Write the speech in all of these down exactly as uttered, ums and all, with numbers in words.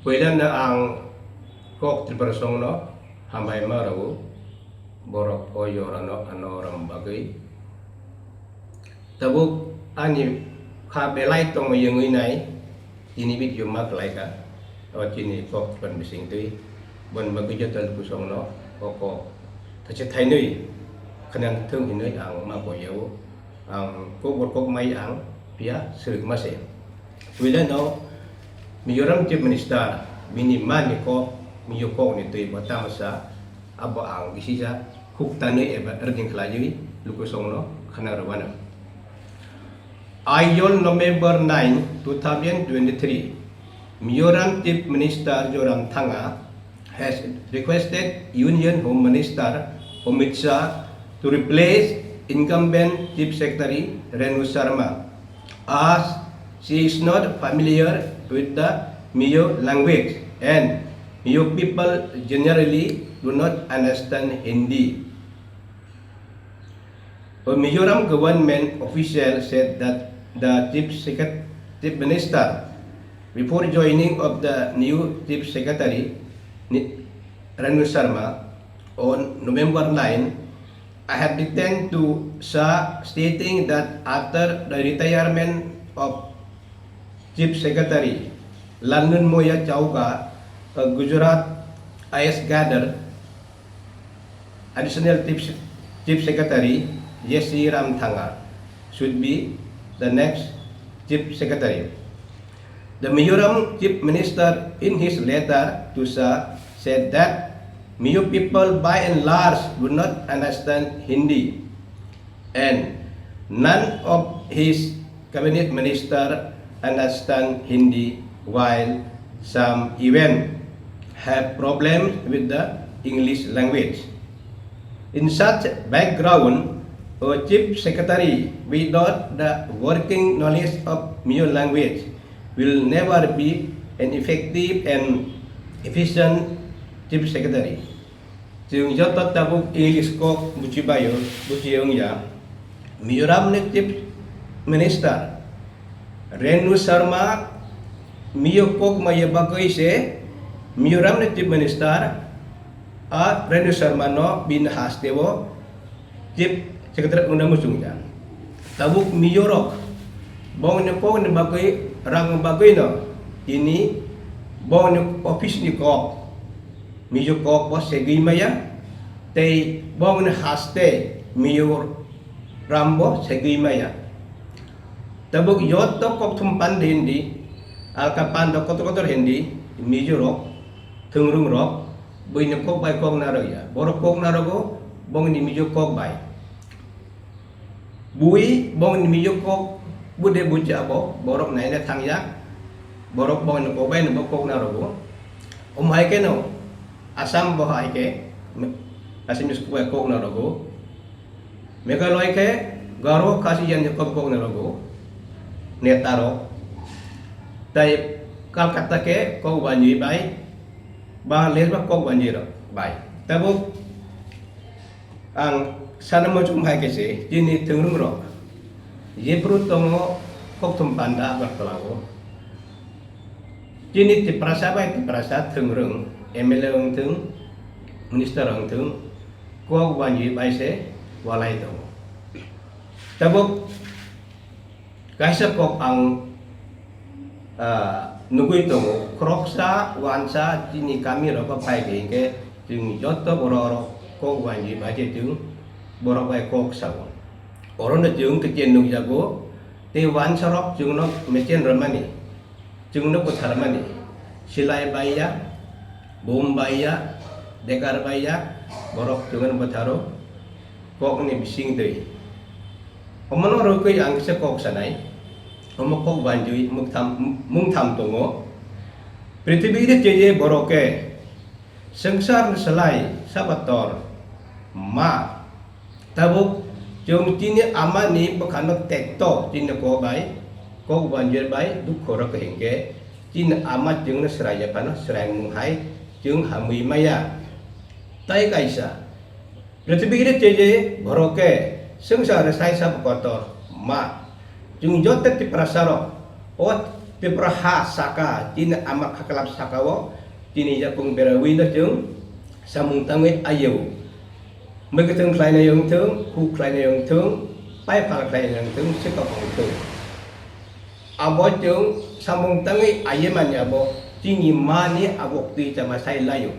Puilano ang kok Tripura songno hambai ma rwo, borok o yorano ano ram bagwi. Tabuk ani kha belai tongwi wngwi nai, tini video ma kwlai kha. O chini kok Tripura bising twi, bon bagwi joto luku songno o kok thachi thainwi khwnang thung hinwi ang ma koi yao. Ang kok bor kok mai ang pia swrwk ma se. Puila no Mizoram Chief Minister bini mani kok, Mizo kok ni twi bo tamasa abo ang bisija khuk tanwi eba rding khlaiwi lukusong no khana rwano. Aiol November nine, two thousand twenty-three, Mizoram Chief Minister Zoram Thanga has requested Union Home Minister Amit Shah to replace incumbent Chief Secretary Renu Sharma, as she is not familiar with the Mizo language and Mizo people generally do not understand Hindi. A Mizoram government official said that the chief secret-, chief minister, before joining of the new chief secretary, Ni-, Renu Sharma, on November nine, I have written to Shah stating that after the retirement of Chief Secretary Lalnunmoya Chauka, a Gujarat I A S cadre, Additional Chief, Chief Secretary J C Ramthanga should be the next Chief Secretary. The Mizoram Chief Minister, in his letter to Shah, said that Mizo people by and large do not understand Hindi, and none of his cabinet minister understand Hindi, while some even have problems with the English language. In such background, a chief secretary without the working knowledge of Mizo language will never be an effective and efficient chief secretary. Chwng joto tabuk English kok buchi baio, buchi wngya. Mizoram ni Chief Minister Renu Sharma Mizo kok maya bagwi se Mizoram ni Chief Minister a Renu Sharma no bini haste o Chief Secretary wngna muchungya. Tabuk Mizo rok bongni kokni bagwi rang bagwi no tini bongni office ni kok Mizo kok bo segwi maya, tei bongni haste Mizo ram bo segwi maya. Tabuk yot to kokthum panda hindi, alka panda kotor kotor hindi, Mizo rok, thwngrwng rok, buini kok bai kok narwkya. Borok kok narwgo, bongni Mizo kok bai. Bui bongni Mizo kok bude buji abo, borok naina thangya, borok bongni kok bai no bo kok narwgo. Omo hai khe no, Assam bo hai khe, Assamese kok bai kok narwgo. Meghalaya khe Garo Khasi Jani kok kok narwgo, neta rok. Tai Kolkata khe kok banjwi bai, Bangladesh ba kok banjwi rok bai. Tabuk ang sana muchung hai khe se, chini thwngrwng rok, jephru tongo kokthum panda Agartala o. Chini Tiprasa bai Tiprasa thwngrwng, M L A wng thung, minister wng thung, kok banjwi bai se walai tongo. Tabuk kaisa kok ang, ah, nugwi tongo, khoroksa wansa chini kami rogo phai khe hinkhe chwng joto borok rok kok banjwi bai se chwng borok bai kok sao. Orono chwng khe nukjago, tei wansa rok chwngno mechen rwmani. Chwngno bwtharmani, silai baiya, bum baiya, bekar baiya, borok chwngno bwtharo kokni bising twi. Omono rwgwi ang kisa kok sanai, omo kok banjwi muktham, mungtham tongo. Prithibi ri cheje borok khe, swngchar ni slai saba tor ma. Tabuk chwng chini ama ni bwkha no tekto chini kok bai, kok banjir bai dukho rok hinkhe chini ama chwng no swrai ya phano swrai mung hai chwng hamwi maya. Tai kaisa, prithibi ri cheje borok khe swngchar ni slai saba kotor ma. Chwng joto Tiprasa rok o Tripura ha saka, chini ama khaklap saka o, chini yapung berawi no chwng samung tangwi ayo. Mwkhwtwng khlainai wng thung, kuk khlainai wng thung, pai phala khlainai wng thung, sikok wng thung. Abo chwng samung tangwi aye mani abo chini mani abo twi chama sai laio.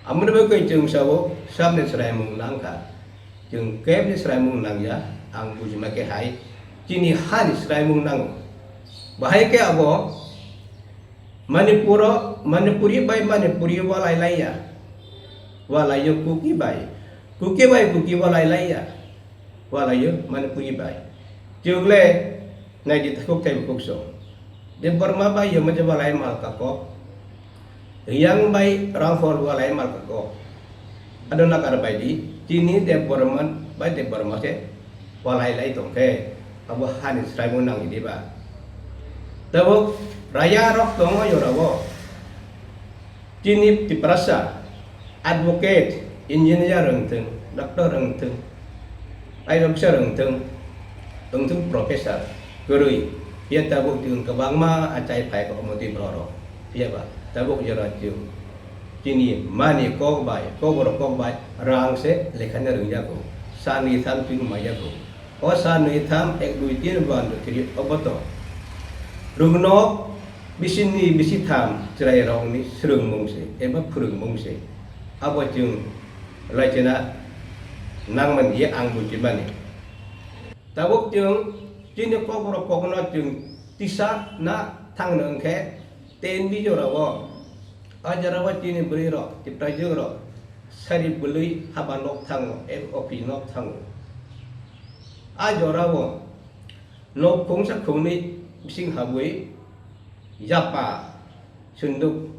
Amoni bagwi chwng sao, samni swraimung nangkha. Chwng kebni swraimung nangya, ang bujima khe hai, chini hani swraimung nango. Bahai khe abo Manipuro, Manipuri bai Manipuri walai laiya. Walaio Kuki bai. Kuki bai Kuki walai laiya. Walaio Manipuri bai. Chwng le naidi thakuk tei bukuk song. Debbarma bai yamaje walai malka kok. Riyang bai Rangkhol walai malka kok. Ado nakar bai di, chini Debbarma bai Debbarma se walai lai tong khe, abo hani swraimung nang di ba. Tabuk raya rok tongo jorao. Chini Tiprasa advocate, engineer wng thung, doctor wng thung, I officer wng thung, wng thung professor kwrwi. Phiya tabuk chwng kwbangma achai phai kok motwi borok rok. Phiya ba tabuk jora chwng chini mani kok bai, kokborok kok bai rang se lekhani rwngyago. Sanwi tham chwng maiyago. O sanwi tham ek dui tin one two three obo to. Rwngno bisini bisi tham chwrairokni swrwngmung se eba phwrwngmung se. Abo chwng laichinani nangmani ye ang buchimani. Tabuk chwng chini kokborok kokno chwng tisa na thangno wngkhe ten bi jorao. A jorao chini bwrwirok, tiprajwkrok sari bwlwi haba nok thango, eba office nok thango. A jorao nok khungsa khungni bising habwi yapa sunduk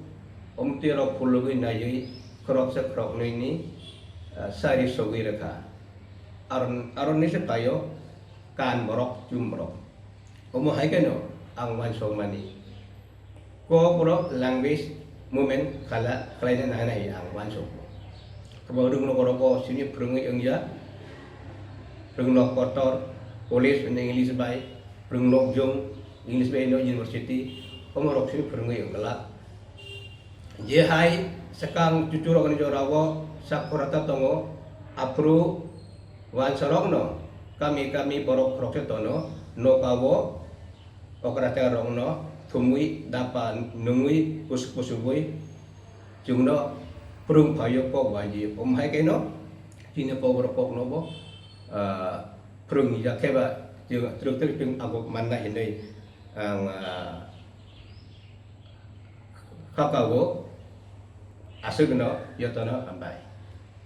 omtwi rok phulugwi naiwi khoroksa khoroknwini, ah, sari sogwi rwkha. Aron, aroni se paio kan borok, chum borok. Omo hai kheno ang uansukmani. Kokborok language movement khala, khlaina nangnai ang uansukgo. Abo rwngnogo rokbo sini phwrwngwi wngya. Rwngnok kotor, college hwnwi English bai, rwngnok jwng English bai no university, omo rok sini phwrwngwi wngkha. Je hai swkang chuchurokni jorao sak khorata tongo, aphuru uansarokno kami kami borok khoroksa tono, nokao okracha rokno thumwi dapa nungwi kusuk kusugwi chwngno phwrwng phaio kok bai di. Omo hai kheno chini kokborok kokno bo, ah, phwrwng ya khe ba chwng twrwk twrwk chwng aguk manna hinwi ang, ah, kha kha o aswkno jotono hambai.